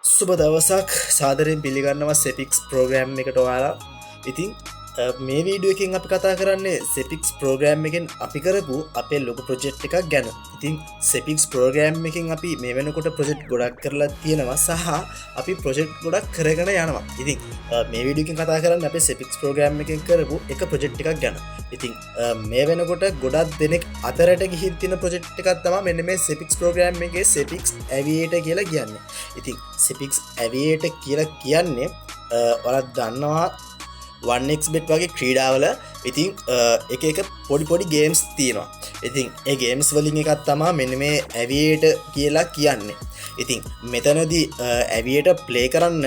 සුබ දවසක්. සාදරයෙන් පිළිගන්නවා සෙපික්ස් ප්‍රෝග්‍රෑම් එකට ඔයාලා. ඉතින් මේ වීඩියෝ එකෙන් අපි කතා කරන්නේ සෙපික්ස් ප්‍රෝග්‍රෑම් එකෙන් අපි කරපු අපේ ලොකු ප්‍රොජෙක්ට් එකක් ගැන. ඉතින් සෙපික්ස් ප්‍රෝග්‍රෑම් එකෙන් අපි මේ වෙනකොට ප්‍රොජෙක්ට් ගොඩක් කරලා තියෙනවා සහ අපි ප්‍රොජෙක්ට් ගොඩක් කරගෙන යනවා. ඉතින් මේ වීඩියෝ එකෙන් කතා කරන්නේ අපේ සෙපික්ස් ප්‍රෝග්‍රෑම් එකෙන් කරපු එක ප්‍රොජෙක්ට් එකක් ගැන. ඉතින් මේ වෙනකොට ගොඩක් දෙනෙක් අතරට ගිහින් තියෙන ප්‍රොජෙක්ට් එකක් තමයි මෙන්න මේ සෙපික්ස් ප්‍රෝග්‍රෑම් එකේ සෙපික්ස් ඇවියේටර් කියලා කියන්නේ. ඉතින් සෙපික්ස් ඇවියේටර් කියලා කියන්නේ ඔයාලා දන්නවා 1xBet වගේ ක්‍රීඩාවල ඉතින් එක එක පොඩි පොඩි ගේම්ස් තියෙනවා. ඉතින් ඒ ගේම්ස් වලින් එකක් තමා මෙන්න මේ ඇවියේටර් කියලා කියන්නේ. ඉතින් මෙතනදී ඇවියේටර් ප්ලේ කරන්න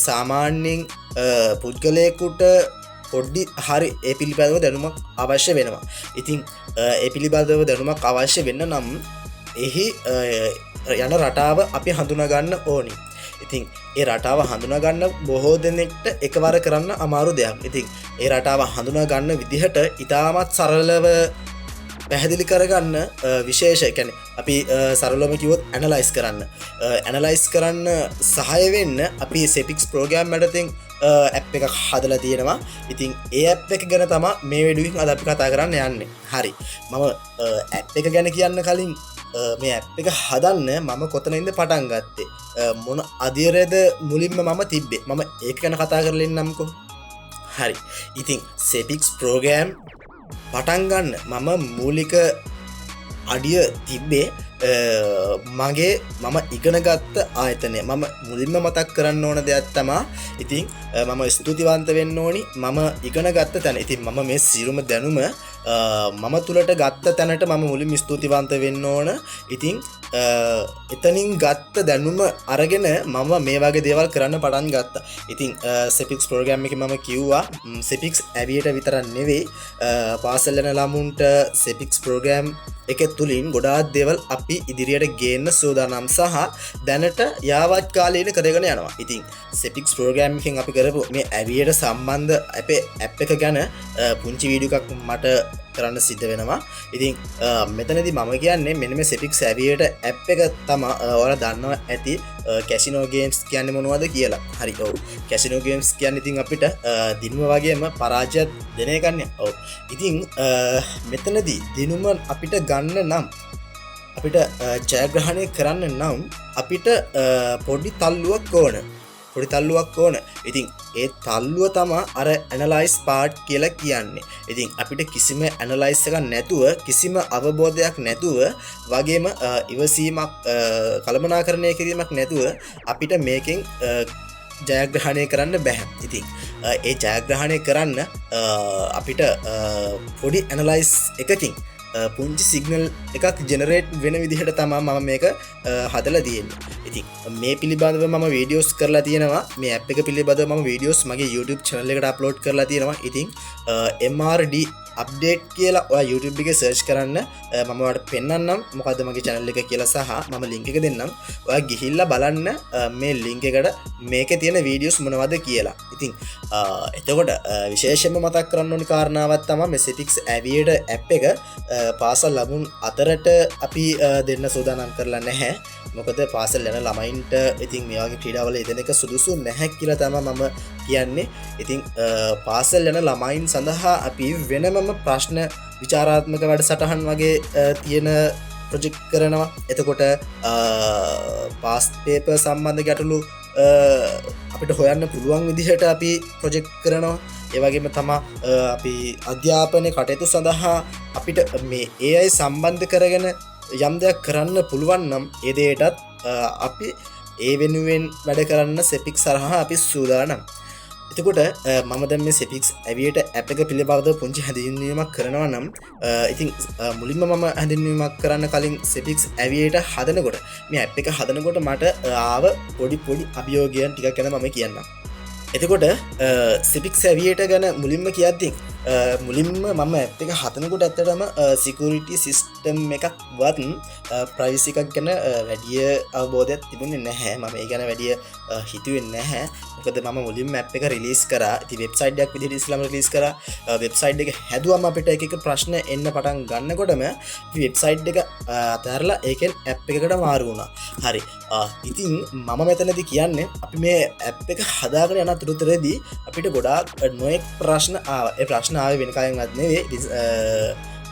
සාමාන්‍යයෙන් පුද්ගලයෙකුට පොඩ්ඩි හරි ඒ පිළිබඳව දැනුමක් අවශ්‍ය වෙනවා. ඉතින් ඒ පිළිබඳව දැනුමක් අවශ්‍ය වෙන්න නම් එහි යන රටාව අපි හඳුනාගන්න ඕනි. ඉතින් ඒ රටාව හඳුනාගන්න බොහෝ දෙනෙක්ට එකවර කරන්න අමාරු දෙයක්. ඉතින් ඒ රටාව හඳුනාගන්න විදිහට ඉතාමත් සරලව පැහැදිලි කරගන්න විශේෂ, ඒ කියන්නේ අපි සරලවම කිව්වොත් ඇනලයිස් කරන්න. ඇනලයිස් කරන්න සහාය වෙන්න අපි සෙපික්ස් ප්‍රෝග්‍රෑම් යටතෙන් ඇප් එකක් හදලා තියෙනවා. ඉතින් ඒ ඇප් එක ගැන තමා මේ වීඩියෝ එකෙන් අද අපි කතා කරන්න යන්නේ. හරි. මම ඇප් එක ගැන කියන්න කලින් මේ ඇප් එක හදන්න මම කොතනින්ද පටන් ගත්තේ, මොන අදියරද මුලින්ම මම තිබ්බේ, මම ඒක ගැන කතා කරලා ඉන්නම්කෝ. හරි. ඉතින් සෙපික්ස් ප්‍රෝග්‍රෑම් පටන් ගන්න මම මූලික අඩිය තිබ්බේ මගේ මම ඉගෙන ගත්ත ආයතනය. මම මුලින්ම මතක් කරන්න ඕන දෙයක් තමා ඉතින් මම ස්තුතිවන්ත වෙන්න ඕනි මම ඉගෙන ගත්ත තැන. ඉතින් මම මේ සියලුම දැනුම මම තුලට ගත්ත තැනට මම මුලින්ම ස්තුතිවන්ත වෙන්න ඕන. ඉතින් එතනින් ගත්ත දැනුම අරගෙන මම මේ වගේ දේවල් කරන්න පටන් ගත්තා. ඉතින් සෙපික්ස් ප්‍රෝග්‍රෑම් එකේ මම කිව්වා සෙපික්ස් ඇවියට විතරක් නෙවෙයි, පාසල් යන ළමුන්ට සෙපික්ස් ප්‍රෝග්‍රෑම් එක තුලින් ගොඩාක් දේවල් අපි ඉදිරියට ගේන්න සූදානම් සහ දැනට යාවත් කාලීන කරගෙන යනවා. ඉතින් සෙපික්ස් ප්‍රෝග්‍රෑම් එකෙන් අපි කරපු මේ ඇවියට සම්බන්ධ අපේ ඇප් එක ගැන පුංචි වීඩියෝ එකක් මට කරන්න සිද්ධ වෙනවා. ඉතින් මෙතනදී මම කියන්නේ මෙන්න මේ සෙපික්ස් ඇවියට ඇප් එක තමා ඔයාලා දන්නවා ඇති කැසිනෝ ගේම්ස් කියන්නේ මොනවද කියලා. හරි, ඔව්. කැසිනෝ ගේම්ස් කියන්නේ ඉතින් අපිට දිනුම වගේම පරාජයත් දෙන එකනේ. ඔව්. ඉතින් මෙතනදී දිනුම අපිට ගන්න නම්, අපිට ජයග්‍රහණය කරන්න නම් අපිට පොඩි තල්ලුවක් ඕන. පොඩි තල්ලුවක් ඕන. ඉතින් ඒ තල්ලුව තමා අර ඇනලයිස් පාර්ට් කියලා කියන්නේ. ඉතින් අපිට කිසිම ඇනලයිස් එකක් නැතුව, කිසිම අවබෝධයක් නැතුව වගේම ඉවසීමක්, කළමනාකරණය කිරීමක් නැතුව අපිට මේකෙන් ජයග්‍රහණය කරන්න බැහැ. ඉතින් ඒ ජයග්‍රහණය කරන්න අපිට පොඩි ඇනලයිස් එකකින් පුංචි සිග්නල් එකක් ජෙනරේට් වෙන විදිහට තමා මම මේක හදලා තියෙන්නේ. ඉතින් මේ පිළිබඳව මම වීඩියෝස් කරලා තියෙනවා. මේ ඇප් එක පිළිබඳව මම වීඩියෝස් මගේ YouTube channel එකට අප්ලෝඩ් කරලා තියෙනවා. ඉතින් MRD update කියලා ඔයා YouTube එකේ සර්ච් කරන්න, මම ඔයාලට පෙන්වන්නම් මොකද්ද මගේ channel එක කියලා සහ මම link එක දෙන්නම්. ඔයා ගිහිල්ලා බලන්න මේ link එකට මේකේ තියෙන වීඩියෝස් මොනවද කියලා. ඉතින් එතකොට විශේෂයෙන්ම මතක් කරන්න ඕනි කාරණාවක් තමයි මේ Sepix Aviator app එක පාසල් ළමුන් අතරට අපි දෙන්න සූදානම් කරලා නැහැ. මොකද පාසල් යන ළමයින්ට ඉතින් මේ වගේ ක්‍රීඩාවල යෙදෙන එක සුදුසු නැහැ කියලා තමයි මම කියන්නේ. ඉතින් පාසල් යන ළමයින් සඳහා අපි වෙනමම ප්‍රශ්න විචාරාත්මක වැඩසටහන් වගේ තියෙන ප්‍රොජෙක්ට් කරනවා. එතකොට පාස් පේපර් සම්බන්ධ ගැටලු අපිට හොයන්න පුළුවන් විදිහට අපි ප්‍රොජෙක්ට් කරනවා. ඒ වගේම තමා අපි අධ්‍යාපනය කටයුතු සඳහා අපිට මේ AI සම්බන්ධ කරගෙන යම් දෙයක් කරන්න පුළුවන් නම් ඒ දෙයටත් අපි ඒ වෙනුවෙන් වැඩ කරන්න සෙපික්ස් හරහා අපි සූදානම්. එතකොට මම දැන් මේ සෙපික්ස් ඇවියට ඇප් එක පිළිබඳව පුංචි හැඳින්වීමක් කරනවා නම්, ඉතින් මුලින්ම මම හැඳින්වීමක් කරන්න කලින් සෙපික්ස් ඇවියට හදනකොට, මේ ඇප් එක හදනකොට මට ආව පොඩි පොඩි අභියෝගයන් ටිකක් ගැන මම කියන්නම්. එතකොට සෙපික්ස් ඇවියට ගැන මුලින්ම කියද්දී මුලින්ම මම ඇප් එක හදනකොට ඇත්තටම සිකියුරිටි සිස්ටම් එකක්වත් ප්‍රයිවසි එකක් ගැන වැඩිය අවබෝධයක් තිබුණේ නැහැ. මම ඒ ගැන වැඩිය හිතුවේ නැහැ. මොකද මම මුලින්ම ඇප් එක රිලීස් කරා. ඉතින් වෙබ්සයිට් එකක් විදිහට ඉස්සෙල්ලාම රිලීස් කරා. වෙබ්සයිට් එක හැදුවම අපිට එක එක ප්‍රශ්න එන්න පටන් ගන්නකොටම අපි වෙබ්සයිට් එක අතහැරලා ඒකෙන් ඇප් එකකට මාරු වුණා. හරි. ඉතින් මම මෙතනදී කියන්නේ අපි මේ ඇප් එක හදාගෙන යන අතරතුරේදී අපිට ගොඩාක් නොයෙක් ප්‍රශ්න ආවා. ඒ ප්‍රශ්න ආවේ වෙන කාගෙන්වත් නෙවෙයි.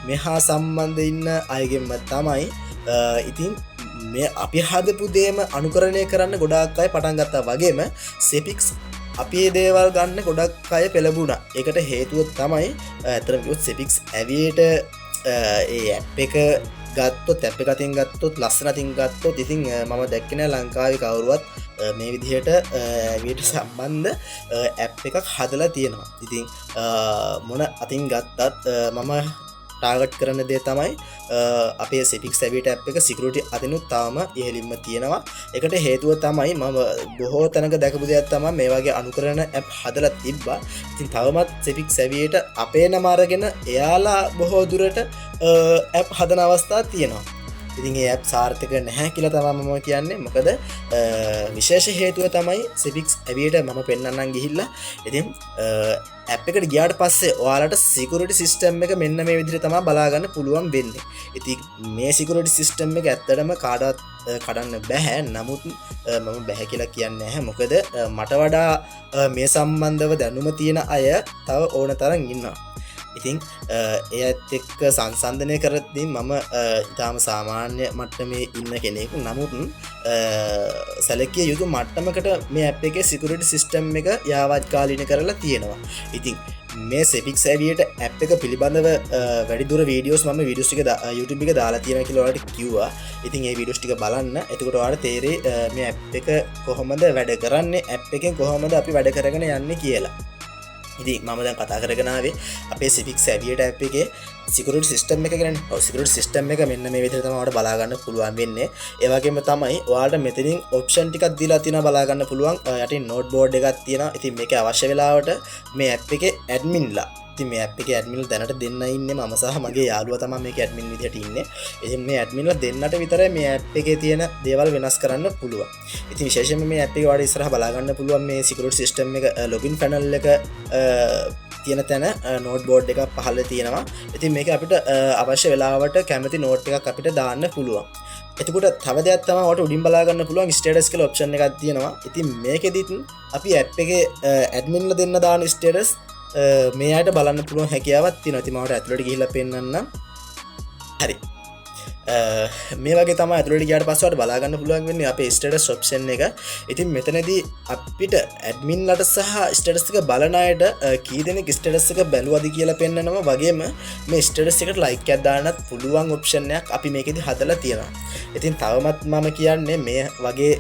මෙහා සම්බන්ධ ඉන්න අයගෙන්ම තමයි. ඉතින් මේ අපි හදපු දේම අනුකරණය කරන්න ගොඩාක් අය පටන් ගත්තා වගේම සෙපික්ස් අපි මේ දේවල් ගන්න ගොඩක් අය පෙළඹුණා. ඒකට හේතුව තමයි ඇත්තටම කිව්වොත් සෙපික්ස් ඇවියට ඒ ඇප් එක ගත්තොත්, ඇප් එක අතින් ගත්තොත්, ලස්සන අතින් ගත්තොත්, ඉතින් මම දැක්කේ නෑ ලංකාවේ කවුරුවත් මේ විදිහට ඇවියට සම්බන්ධ ඇප් එකක් හදලා තියෙනවා. ඉතින් මොන අතින් ගත්තත් මම ටාගට් කරන දේ තමයි අපේ සෙපික්ස් ඇවියට ඇප් එක සිකියුරිටි අතිනුත් තාම ඉහළින්ම තියෙනවා. ඒකට හේතුව තමයි මම බොහෝ තැනක දැකපු දෙයක් තමයි මේ වගේ අනුකරණ ඇප් හදලා තිබ්බා. ඉතින් තවමත් සෙපික්ස් ඇවියට අපේ නම අරගෙන එයාලා බොහෝ දුරට ඇප් හදන අවස්ථා තියෙනවා. ඉතින් ඒ ඇප් සාර්ථක නැහැ කියලා තමයි මම කියන්නේ. මොකද විශේෂ හේතුව තමයි සෙපික්ස් ඇවියට මම පෙන්වන්නම් ගිහිල්ලා. ඉතින් ඇප් එකට ගියාට පස්සේ ඔයාලට සිකියුරිටි සිස්ටම් එක මෙන්න මේ විදිහට තමයි බලා ගන්න පුළුවන් වෙන්නේ. ඉතින් මේ සිකියුරිටි සිස්ටම් එක ඇත්තටම කාටවත් කඩන්න බැහැ. නමුත් මම බැහැ කියලා කියන්නේ නැහැ. මොකද මට වඩා මේ සම්බන්ධව දැනුම තියෙන අය තව ඕන තරම් ඉන්නවා. ඉතින් ඒ අයත් එක්ක සංසන්දනය කරද්දී මම ඉතාම සාමාන්‍ය මට්ටමේ ඉන්න කෙනෙක්. නමුත් සැලකිය යුතු මට්ටමකට මේ ඇප් එකේ සිකියුරිටි සිස්ටම් එක යාවත්කාලීන කරලා තියෙනවා. ඉතින් මේ සෙපික්ස් ඇවියට ඇප් එක පිළිබඳව වැඩිදුර වීඩියෝස් මම වීඩියෝස් ටික YouTube එක දාලා තියෙනවා කියලා ඔයාලට කිව්වා. ඉතින් ඒ වීඩියෝස් ටික බලන්න. එතකොට ඔයාලට තේරෙයි මේ ඇප් එක කොහොමද වැඩ කරන්නේ, ඇප් එකෙන් කොහොමද අපි වැඩ කරගෙන යන්නේ කියලා. ඉතින් මම දැන් කතා කරගෙන ආවේ අපේ සෙපික්ස් ඇවියට ඇප් එකේ සිකියුරිටි සිස්ටම් එක ගැනනේ. ඔව්, සිකියුරිටි සිස්ටම් එක මෙන්න මේ විදිහට තමයි ඔයාලට බලා ගන්න පුළුවන් වෙන්නේ. ඒ වගේම තමයි ඔයාලට මෙතනින් ඔප්ෂන් ටිකක් දීලා තියෙනවා බලා ගන්න පුළුවන්. යටින් නෝට් බෝඩ් එකක් තියෙනවා. ඉතින් මේක අවශ්‍ය වෙලාවට මේ ඇප් එකේ ඇඩ්මින්ලා, ඉතින් මේ ඇප් එකේ ඇඩ්මින්ලා දැනට දෙන්න ඉන්නේ මම සහ මගේ යාළුවා තමයි මේකේ ඇඩ්මින් විදිහට ඉන්නේ. ඉතින් මේ ඇඩ්මින්ලා දෙන්නට විතරයි මේ ඇප් එකේ තියෙන දේවල් වෙනස් කරන්න පුළුවන්. ඉතින් විශේෂයෙන්ම මේ ඇප් එකේ ඔයාලට ඉස්සරහ බලා ගන්න පුළුවන් මේ සිකියුරිටි සිස්ටම් එක, ලොගින් පැනල් එක තියෙන තැන නෝට් බෝඩ් එකක් පහළ තියෙනවා. ඉතින් මේක අපිට අවශ්‍ය වෙලාවට කැමති නෝට් එකක් අපිට දාන්න පුළුවන්. එතකොට තව දෙයක් තමයි ඔයාලට උඩින් බලා ගන්න පුළුවන් ස්ටේටස් කියලා ඔප්ෂන් එකක් තියෙනවා. ඉතින් මේකෙදිත් අපි ඇප් එකේ ඇඩ්මින්ලා දෙන්න දාන ස්ටේටස් මේ අයට බලන්න පුළුවන් හැකියාවක් තියෙනවා. ඉතින් මම ඔයාලට ඇතුළට ගිහිල්ලා පෙන්නන්නම්. හරි. මේ වගේ තමයි ඇතුළට ගියාට පස්සේ ඔයාලට බලා ගන්න පුළුවන් වෙන්නේ අපේ ස්ටේටස් ඔප්ෂන් එක. ඉතින් මෙතනදී අපිට ඇඩ්මින්ලට සහ ස්ටේටස් එක බලන අයට කී දෙනෙක් ස්ටේටස් එක බැලුවද කියලා පෙන්නනවා. වගේම මේ ස්ටේටස් එකට ලයික් එකක් දාන්නත් පුළුවන් ඔප්ෂන් එකක් අපි මේකෙදි හදලා තියෙනවා. ඉතින් තවමත් මම කියන්නේ මේ වගේ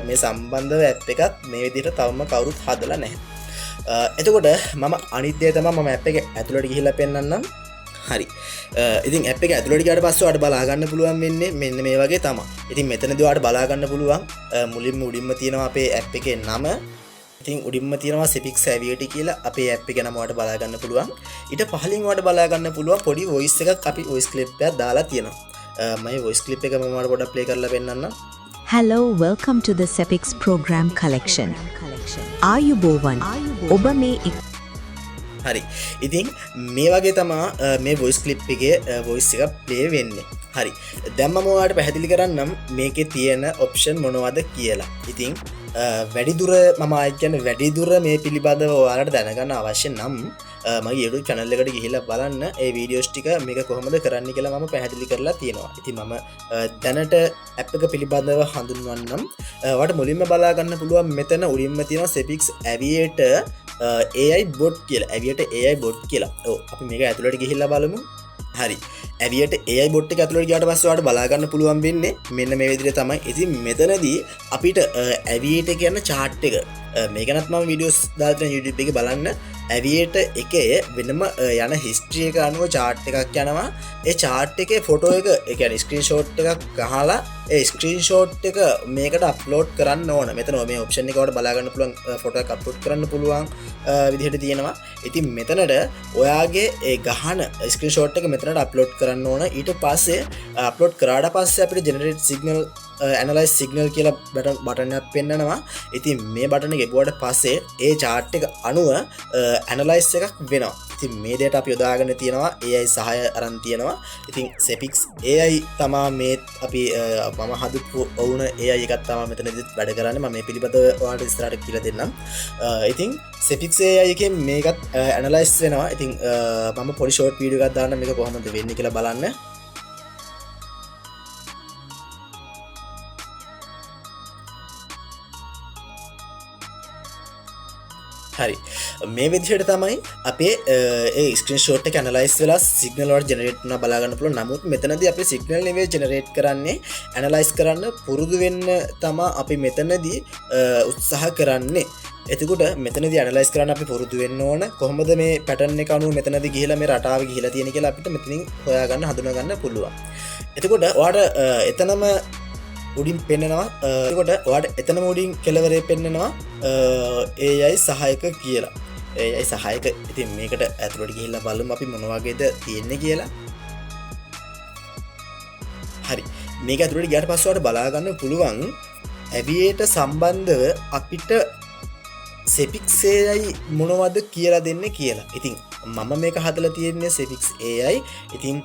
මේ සම්බන්ධව ඇප් එකක් මේ විදිහට තවම කවුරුත් හදලා නැහැ. එතකොට මම අනිත් දේ තමයි මම ඇප් එක ඇතුළට ගිහිල්ලා පෙන්නන්නම්. හරි. ඉතින් ඇප් එක ඇතුළට ගියාට පස්සේ ඔයාලට බලා ගන්න පුළුවන් වෙන්නේ මෙන්න මේ වගේ තමයි. ඉතින් මෙතනදී ඔයාලට බලා ගන්න පුළුවන් මුලින්ම උඩින්ම තියෙනවා අපේ ඇප් එකේ නම. ඉතින් උඩින්ම තියෙනවා සෙපික්ස් ඇවියට කියලා අපේ ඇප් එක නම ඔයාලට බලා ගන්න පුළුවන්. ඊට පහලින් ඔයාලට බලා ගන්න පුළුවන් පොඩි වොයිස් එකක් අපි වොයිස් ක්ලිප් එකක් දාලා තියෙනවා. මම වොයිස් ක්ලිප් එක මම ඔයාලට පොඩ්ඩක් ප්ලේ කරලා පෙන්නන්නම්. Hello, welcome to the Sepix program collection. ආයුබෝවන්. ඔබ මේ හරි. ඉතින් මේ වගේ තමා මේ වොයිස් ක්ලිප් එකේ වොයිස් එක ප්ලේ වෙන්නේ. හරි. දැන් මම ඔයාලට පැහැදිලි කරන්නම් මේකේ තියෙන ඔප්ෂන් මොනවද කියලා. ඉතින් වැඩිදුර මම ආයෙත් කියන්නේ වැඩිදුර මේ පිළිබඳව ඔයාලට දැනගන්න අවශ්‍ය නම් මගේ YouTube channel එකට ගිහිල්ලා බලන්න ඒ වීඩියෝස් ටික මේක කොහොමද කරන්න කියලා මම පැහැදිලි කරලා තියෙනවා. ඉතින් මම දැනට ඇප් එක පිළිබඳව හඳුන්වන්නම්. ඔයාලට මුලින්ම බලා ගන්න පුළුවන් මෙතන උඩින්ම තියෙනවා Sepix Aviator AI bot කියලා. Aviator AI bot කියලා. ඔව්, අපි මේක ඇතුළට ගිහිල්ලා බලමු. හරි. Aviator AI bot එක ඇතුළට ගියාට පස්සේ ඔයාලට බලා ගන්න පුළුවන් වෙන්නේ මෙන්න මේ විදිහට තමයි. ඉතින් මෙතනදී අපිට Aviator කියන chart එක, මේ ගැනත් මම වීඩියෝස් දාලා තියෙනවා YouTube එකේ බලන්න. Aviator එකේ වෙනම යන හිස්ටරි එක අනුව chart එකක් යනවා. ඒ chart එකේ ෆොටෝ එක, ඒ කියන්නේ ස්ක්‍රීන්ෂොට් එකක් ගහලා ඒ ස්ක්‍රීන්ෂොට් එක මේකට අප්ලෝඩ් කරන්න ඕන. මෙතන මේ ඔප්ෂන් එක ඔයාලට බලා ගන්න පුළුවන්, ෆොටෝ එකක් අප්ලෝඩ් කරන්න පුළුවන් විදිහට තියෙනවා. ඉතින් මෙතනට ඔයාගේ ඒ ගහන ස්ක්‍රීන්ෂොට් එක මෙතනට අප්ලෝඩ් කරන්න ඕන. ඊට පස්සේ අප්ලෝඩ් කරාට පස්සේ අපිට ජෙනරේට් සිග්නල්, ඇනලයිස් සිග්නල් කියලා බටන් එකක් පෙන්නනවා. ඉතින් මේ බටන් එක එබුවට පස්සේ ඒ චාට් එක අනුව ඇනලයිස් එකක් වෙනවා. ඉතින් මේ දෙයට අපි යොදාගෙන තියෙනවා AI සහාය අරන් තියෙනවා. ඉතින් Sepix AI තමා මේ අපි මම හදපු ඔවුන AI එකක් තමා මෙතනදිත් වැඩ කරන්නේ. මම මේ පිළිබඳව ඔයාලට ඉස්සරහට කියලා දෙන්නම්. ඉතින් Sepix AI එකෙන් මේකත් ඇනලයිස් වෙනවා. ඉතින් මම පොඩි ෂෝට් වීඩියෝ එකක් දාන්නම් මේක කොහොමද වෙන්නේ කියලා බලන්න. හරි, මේ විදිහට තමයි අපේ ඒ ස්ක්‍රීන්ෂොට් එක ඇනලයිස් වෙලා සිග්නල් වලට ජෙනරේට් වුණා බලා ගන්න පුළුවන්. නමුත් මෙතනදී අපි සිග්නල් නෙවෙයි ජෙනරේට් කරන්නේ, ඇනලයිස් කරන්න පුරුදු වෙන්න තමා අපි මෙතනදී උත්සාහ කරන්නේ. එතකොට මෙතනදී ඇනලයිස් කරන්න අපි පුරුදු වෙන්න ඕන කොහොමද මේ පැටර්න් එක අනුව මෙතනදී ගිහිලා මේ රටාව ගිහිලා තියෙන කියලා අපිට මෙතනින් හොයාගන්න හඳුනා ගන්න පුළුවන්. එතකොට ඔයාට එතනම උඩින් පෙන්නනවා, එතකොට ඔයාට එතනම උඩින් කෙළවරේ පෙන්නනවා AI සහායක කියලා. AI සහායක. ඉතින් මේකට ඇතුළට ගිහිල්ලා බලමු අපි මොන වගේද තියෙන්නේ කියලා. හරි, මේක ඇතුළට ගියාට පස්සේ ඔයාලට බලා ගන්න පුළුවන් ඇවියේට සම්බන්ධව අපිට Sepix AI මොනවද කියලා දෙන්නේ කියලා. ඉතින් මම මේක හදලා තියෙන්නේ Sepix AI. ඉතින්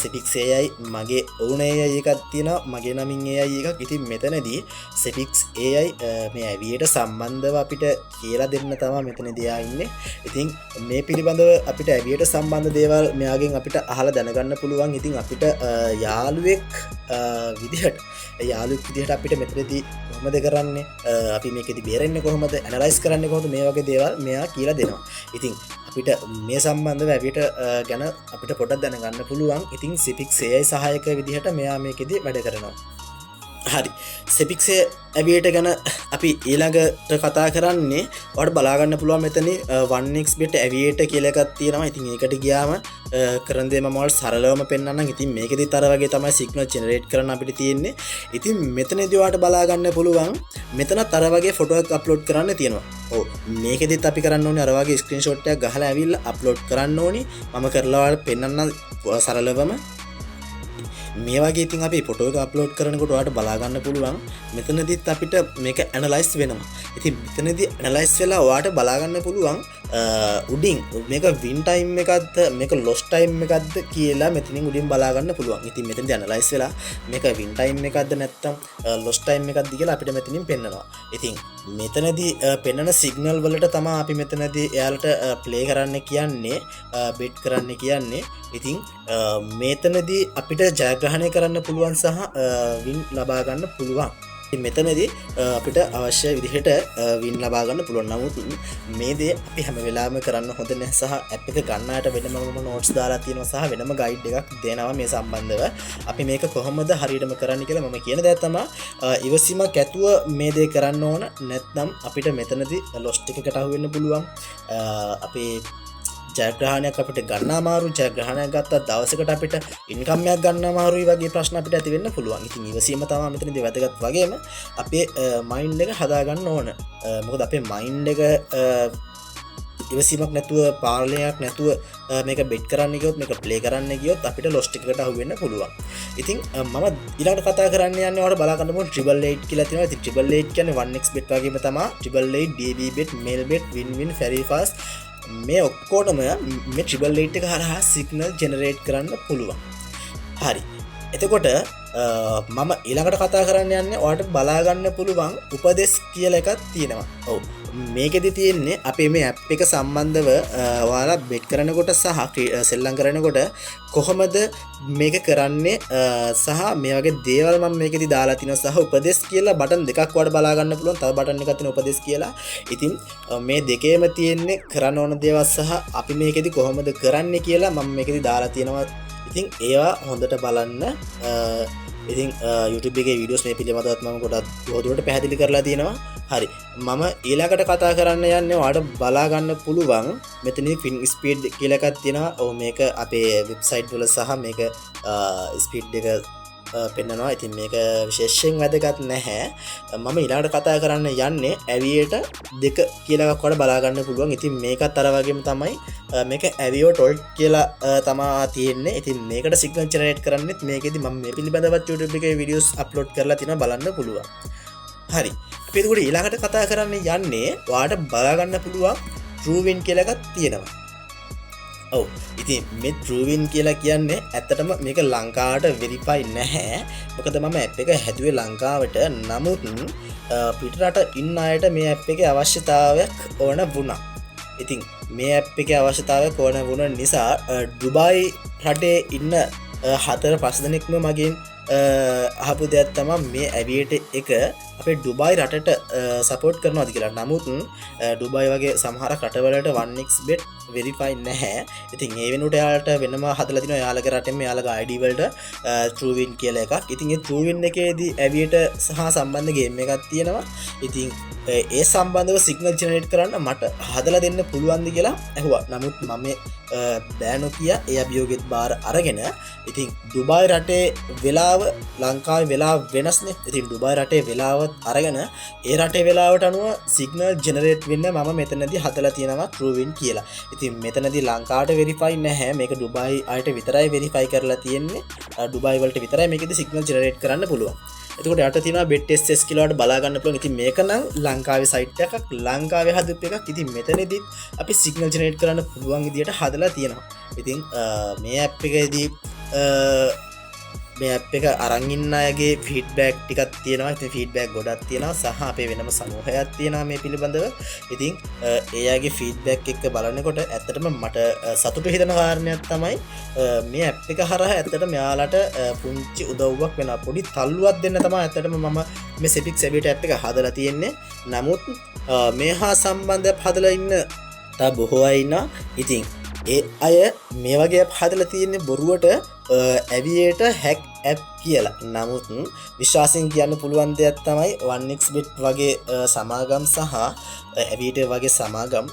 Sepix AI මගේ ඕන AI එකක් තියෙනවා, මගේ නමින් AI එකක්. ඉතින් මෙතනදී Sepix AI මේ ඇවියට සම්බන්ධව අපිට කියලා දෙන්න තමයි මෙතනදී ආ ඉන්නේ. ඉතින් මේ පිළිබඳව අපිට ඇවියට සම්බන්ධ දේවල් මෙයාගෙන් අපිට අහලා දැනගන්න පුළුවන්. ඉතින් අපිට යාළුවෙක් විදිහට අපිට මෙතනදී කොහොමද කරන්නේ, අපි මේකෙදි බේරෙන්නේ කොහොමද, ඇනලයිස් කරන්නේ කොහොමද, මේ වගේ දේවල් මෙයා කියලා දෙනවා. ඉතින් අපිට මේ සම්බන්ධව ඇවියට ගැන අපිට පොඩ්ඩක් දැනගන්න පුළුවන්. ඉතින් Sepix AI සහායක විදිහට මෙයා මේකෙදි වැඩ කරනවා. හරි, Sepix ඇවියට ගැන අපි ඊළඟට කතා කරන්නේ ඔයාලට බලා ගන්න පුළුවන් මෙතන 1x bet ඇවියට කියලා එකක් තියෙනවා. ඉතින් ඒකට ගියාම කරන දේ මම ඔයාලට සරලවම පෙන්නන්නම්. ඉතින් මේකෙදිත් අර වගේ තමයි සිග්නල් ජෙනරේට් කරන්න අපිට තියෙන්නේ. ඉතින් මෙතනදී ඔයාලට බලා ගන්න පුළුවන් මෙතනත් අර වගේ ෆොටෝ එකක් අප්ලෝඩ් කරන්න තියෙනවා. ඔව්, මේකෙදිත් අපි කරන්න ඕනේ අර වගේ ස්ක්‍රීන්ෂොට් එකක් ගහලා ඇවිල්ලා අප්ලෝඩ් කරන්න ඕනේ. මම කරලා ඔයාලට පෙන්නන්නම් සරලවම. මේ වගේ ඉතින් අපි ෆොටෝ එක අප්ලෝඩ් කරනකොට ඔයාලට බලා ගන්න පුළුවන් මෙතනදිත් අපිට මේක ඇනලයිස් වෙනවා. ඉතින් මෙතනදී ඇනලයිස් වෙලා ඔයාලට බලා ගන්න පුළුවන් උඩින් මේක වින් ටයිම් එකක්ද මේක ලොස් ටයිම් එකක්ද කියලා මෙතනින් උඩින් බලා ගන්න පුළුවන්. ඉතින් මෙතනදී ඇනලයිස් වෙලා මේක වින් ටයිම් එකක්ද නැත්නම් ලොස් ටයිම් එකක්ද කියලා අපිට මෙතනින් පෙන්නනවා. ඉතින් මෙතනදී පෙන්නන සිග්නල් වලට තමා අපි මෙතනදී එයාලට ප්ලේ කරන්න කියන්නේ, බෙට් කරන්න කියන්නේ. ඉතින් මෙතනදී අපිට ජයග්‍රහණය කරන්න පුළුවන් සහ වින් ලබා ගන්න පුළුවන්. ඉතින් මෙතනදී අපිට අවශ්‍ය විදිහට වින් ලබා ගන්න පුළුවන්. නමුත් මේ දේ අපි හැම වෙලාවෙම කරන්න හොඳ නැහැ සහ ඇප් එක ගන්න අයට වෙනමම නෝට්ස් දාලා තියෙනවා සහ වෙනම ගයිඩ් එකක් දෙනවා මේ සම්බන්ධව. අපි මේක කොහොමද හරියටම කරන්න කියලා මම කියන දේ තමයි, ඉවසීමක් ඇතුව මේ දේ කරන්න ඕන. නැත්නම් අපිට මෙතනදී ලොස්ට් එකකට අහු වෙන්න පුළුවන්. අපේ ජයග්‍රහණයක් අපිට ගන්න අමාරු, ජයග්‍රහණයක් ගත්තත් දවසකට අපිට ඉන්කම් එකක් ගන්න අමාරුයි වගේ ප්‍රශ්න අපිට ඇති වෙන්න පුළුවන්. ඉතින් ඉවසීම තමයි මෙතනදී වැදගත් වගේම අපේ මයින්ඩ් එක හදාගන්න ඕන. මොකද අපේ මයින්ඩ් එක ඉවසීමක් නැතුව පාලනයක් නැතුව මේක බෙට් කරන්න ගියොත්, මේක ප්ලේ කරන්න ගියොත් අපිට ලොස්ට් එකකට අහු වෙන්න පුළුවන්. ඉතින් මම ඊළඟට කතා කරන්න යන්නේ ඔයාලට බලා ගන්න පුළුවන් ට්‍රිපල් එයිට් කියලා තියෙනවා. ඉතින් ට්‍රිපල් එයිට් කියන්නේ වන් එක්ස් බෙට් වගේම තමයි. Triple eight, D B bet, mail bet, win win, very fast මේ ඔක්කොටම මේ ට්‍රිපල් එයිට් එක හරහා සිග්නල් ජෙනරේට් කරන්න පුළුවන්. හරි, එතකොට මම ඊළඟට කතා කරන්න යන්නේ ඔයාලට බලා ගන්න පුළුවන් උපදෙස් කියලා එකක් තියෙනවා. ඔව්, මේකෙදි තියෙන්නේ අපේ මේ ඇප් එක සම්බන්ධව ඔයාලා බෙට් කරනකොට සහ සෙල්ලම් කරනකොට කොහොමද මේක කරන්නේ සහ මේ වගේ දේවල් මම මේකෙදි දාලා තිනවා සහ උපදෙස් කියලා බටන් දෙකක් ඔයාලට බලා ගන්න පුළුවන්. තව බටන් එකක් තියෙනවා උපදෙස් කියලා. ඉතින් මේ දෙකේම තියෙන්නේ කරන්න ඕන දේවල් සහ අපි මේකෙදි කොහොමද කරන්නේ කියලා මම මේකෙදි දාලා තියෙනවා. ඉතින් ඒවා හොඳට බලන්න. ඉතින් YouTube එකේ වීඩියෝස් මේ පිළිබඳවත් මම ගොඩක් බොහෝ දුරට පැහැදිලි කරලා තියෙනවා. හරි, මම ඊළඟට කතා කරන්න යන්නේ ඔයාලට බලා ගන්න පුළුවන් මෙතනදී ෆින් ස්පීඩ් කියලා එකක් තියෙනවා. ඔව්, මේක අපේ වෙබ්සයිට් වල සහ මේක ස්පීඩ් එක පෙන්නනවා. ඉතින් මේක විශේෂයෙන් වැදගත් නැහැ. මම ඊළඟට කතා කරන්න යන්නේ ඇවියේටර් 2 කියලා එකක් ඔයාලට බලා ගන්න පුළුවන්. ඉතින් මේකත් අර වගේම තමයි. මේක ඇවියෝ 12 කියලා තමා තියෙන්නේ. ඉතින් මේකට සිග්නල් ජෙනරේට් කරන්නෙත් මේකෙදි මම මේ පිළිබඳවත් YouTube එකේ වීඩියෝස් අප්ලෝඩ් කරලා තිනවා, බලන්න පුළුවන්. හරි. අපි එතකොට ඊළඟට කතා කරන්න යන්නේ ඔයාලට බලා ගන්න පුළුවන් Truewin කියලා එකක් තියෙනවා. ඔව්. ඉතින් මේ Truewin කියලා කියන්නේ ඇත්තටම මේක ලංකාවට වෙරිෆයි නැහැ. මොකද මම ඇප් එක හැදුවේ ලංකාවට. නමුත් පිටරට ඉන්න අයට මේ ඇප් එකේ අවශ්‍යතාවයක් ඕන වුණා. ඉතින් මේ ඇප් එකේ අවශ්‍යතාවයක් ඕන වුණ නිසා ඩුබායි රටේ ඉන්න 4-5 දෙනෙක්ම මගෙන් අහපු දෙයක් තමයි මේ ඇවියේටර් එක අපේ ඩුබායි රටට සපෝට් කරනවාද කියලා. නමුත් ඩුබායි වගේ සමහර රටවලට 1xbet වෙරිෆයි නැහැ. ඉතින් ඒ වෙනුවට එයාලට වෙනම හදලා තිනවා එයාලගේ රටෙන්ම එයාලගේ ID වලට Truewin කියලා එකක්. ඉතින් ඒ Truewin එකේදී ඇවියේටර් සහ සම්බන්ධ ගේම් එකක් තියෙනවා. ඉතින් ඒ සම්බන්ධව සිග්නල් ජෙනරේට් කරන්න මට හදලා දෙන්න පුළුවන්ද කියලා ඇහුවා. නමුත් මම බෑ නොකිය ඒ අභියෝගෙත් බාර අරගෙන ඉතින් ඩුබායි රටේ වෙලාව ලංකාවේ වෙලාව වෙනස්නේ. ඉතින් ඩුබායි රටේ වෙලාවත් අරගෙන ඒ රටේ වෙලාවට අනුව සිග්නල් ජෙනරේට් වෙන්න මම මෙතනදී හදලා තියෙනවා Truewin කියලා. ඉතින් මෙතනදී ලංකාවට වෙරිෆයි නැහැ. මේක ඩුබායි අයට විතරයි වෙරිෆයි කරලා තියෙන්නේ. ඩුබායි වලට විතරයි මේකෙදි සිග්නල් ජෙනරේට් කරන්න පුළුවන්. එතකොට යට තියෙනවා bet SS කියලා ඔයාලට බලා ගන්න පුළුවන්. ඉතින් මේක නම් ලංකාවේ සයිට් එකක්, ලංකාවේ හදපු එකක්. ඉතින් මෙතනදිත් අපි සිග්නල් ජෙනරේට් කරන්න පුළුවන් විදියට හදලා තියෙනවා. ඉතින් මේ ඇප් එකේදී මේ ඇප් එක අරන් ඉන්න අයගේ ෆීඩ්බැක් ටිකක් තියෙනවා. ඉතින් ෆීඩ්බැක් ගොඩක් තියෙනවා සහ අපේ වෙනම සමූහයක් තියෙනවා මේ පිළිබඳව. ඉතින් ඒ අයගේ ෆීඩ්බැක් එක්ක බලනකොට ඇත්තටම මට සතුටු හිතෙන කාරණයක් තමයි මේ ඇප් එක හරහා ඇත්තටම එයාලට පුංචි උදව්වක් වෙනවා. පොඩි තල්ලුවක් දෙන්න තමයි ඇත්තටම මම මේ Sepix Aviator app එක හදලා තියෙන්නේ. නමුත් මේ හා සම්බන්ධ ඇප් හදලා ඉන්න තව බොහෝ අය ඉන්නවා. ඉතින් ඒ අය මේ වගේ ඇප් හදලා තියෙන්නේ බොරුවට ඇවියේටර් හැක් ඇප් කියලා. නමුත් විශ්වාසයෙන් කියන්න පුළුවන් දෙයක් තමයි 1xbet වගේ සමාගම් සහ ඇවියේටර් වගේ සමාගම්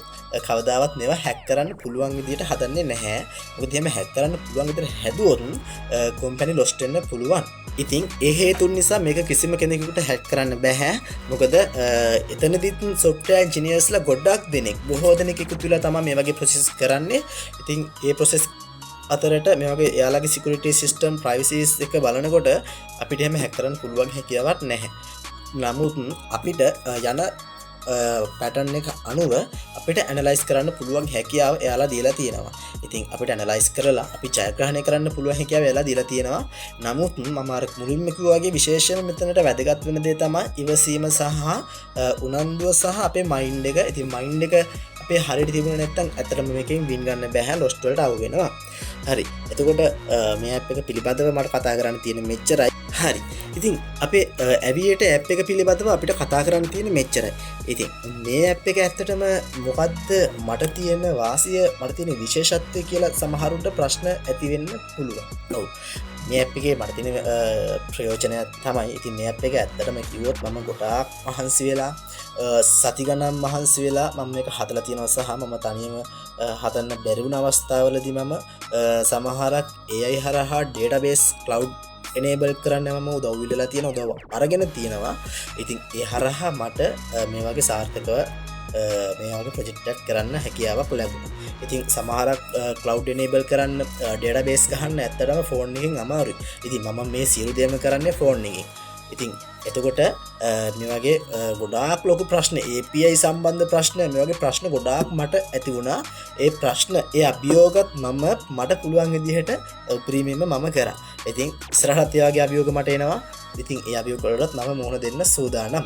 කවදාවත් මේවා හැක් කරන්න පුළුවන් විදියට හදන්නේ නැහැ. මොකද එහෙම හැක් කරන්න පුළුවන් විදියට හැදුවොත් කම්පැනි ලොස්ට් වෙන්න පුළුවන්. ඉතින් ඒ හේතුන් නිසා මේක කිසිම කෙනෙකුට හැක් කරන්න බැහැ. මොකද එතනදිත් සොෆ්ට්වෙයාර් ඉන්ජිනියර්ස්ලා ගොඩක් දෙනෙක්, බොහෝ දෙනෙක් එකතු වෙලා තමයි මේ වගේ ප්‍රොසෙස් කරන්නේ. ඉතින් ඒ ප්‍රොසෙස් අතරට මේ වගේ එයාලගේ සිකියුරිටි සිස්ටම් ප්‍රයිවසිස් එක බලනකොට අපිට එහෙම හැක් කරන්න පුළුවන් හැකියාවක් නැහැ. නමුත් අපිට යන පැටර්න් එක අනුව අපිට ඇනලයිස් කරන්න පුළුවන් හැකියාව එයාලා දීලා තියෙනවා. ඉතින් අපිට ඇනලයිස් කරලා අපි ජයග්‍රහණය කරන්න පුළුවන් හැකියාව එයාලා දීලා තියෙනවා. නමුත් මම අර මුලින්ම කිව්වා වගේ විශේෂයෙන්ම මෙතනට වැදගත් වෙන දේ තමයි ඉවසීම සහ උනන්දුව සහ අපේ මයින්ඩ් එක. ඉතින් මයින්ඩ් එක අපේ හරියට තිබුණේ නැත්නම් ඇත්තටම මේකෙන් වින් ගන්න බැහැ, ලොස්ට් වලට අවු වෙනවා. හරි. එතකොට මේ ඇප් එක පිළිබඳව මට කතා කරන්න තියෙන මෙච්චරයි. හරි. ඉතින් අපේ ඇවියේටර් ඇප් එක පිළිබඳව අපිට කතා කරන්න තියෙන මෙච්චරයි. ඉතින් මේ ඇප් එක ඇත්තටම මොකද්ද මට තියෙන වාසිය, මට තියෙන විශේෂත්වය කියලා සමහරුන්ට ප්‍රශ්න ඇති වෙන්න පුළුවන්. ඔව්. මේ ඇප් එකේ මට තියෙන ප්‍රයෝජනයක් තමයි. ඉතින් මේ ඇප් එක ඇත්තටම කිව්වොත් මම ගොඩාක් මහන්සි වෙලා, සති ගණන් මහන්සි වෙලා මම මේක හදලා තියෙනවා සහ මම තනියම හදන්න බැරි වුණ අවස්ථාවලදී මම සමහරක් AI හරහා ඩේටාබේස් ක්ලවුඩ් එනේබල් කරන්න මම උදව් ඉල්ලලා තියෙන උදව් අරගෙන තියෙනවා. ඉතින් ඒ හරහා මට මේ වගේ සාර්ථකව මේ වගේ ප්‍රොජෙක්ට් එකක් කරන්න හැකියාවක් ලැබුණා. ඉතින් සමහරක් ක්ලවුඩ් එනේබල් කරන්න ඩේටාබේස් ගහන්න ඇත්තටම ෆෝන් එකෙන් අමාරුයි. ඉතින් මම මේ සියලු දේම කරන්නේ ෆෝන් එකෙන්. ඉතින් එතකොට මේ වගේ ගොඩාක් ලොකු ප්‍රශ්න, API සම්බන්ධ ප්‍රශ්න, මේ වගේ ප්‍රශ්න ගොඩාක් මට ඇති වුණා. ඒ ප්‍රශ්න, ඒ අභියෝගත් මම මට පුළුවන් විදිහට උපරිමයෙන්ම මම කරා. ඉතින් ඉස්සරහට ඒ වගේ අභියෝග මට එනවා. ඉතින් ඒ අභියෝග වලටත් මම මුහුණ දෙන්න සූදානම්.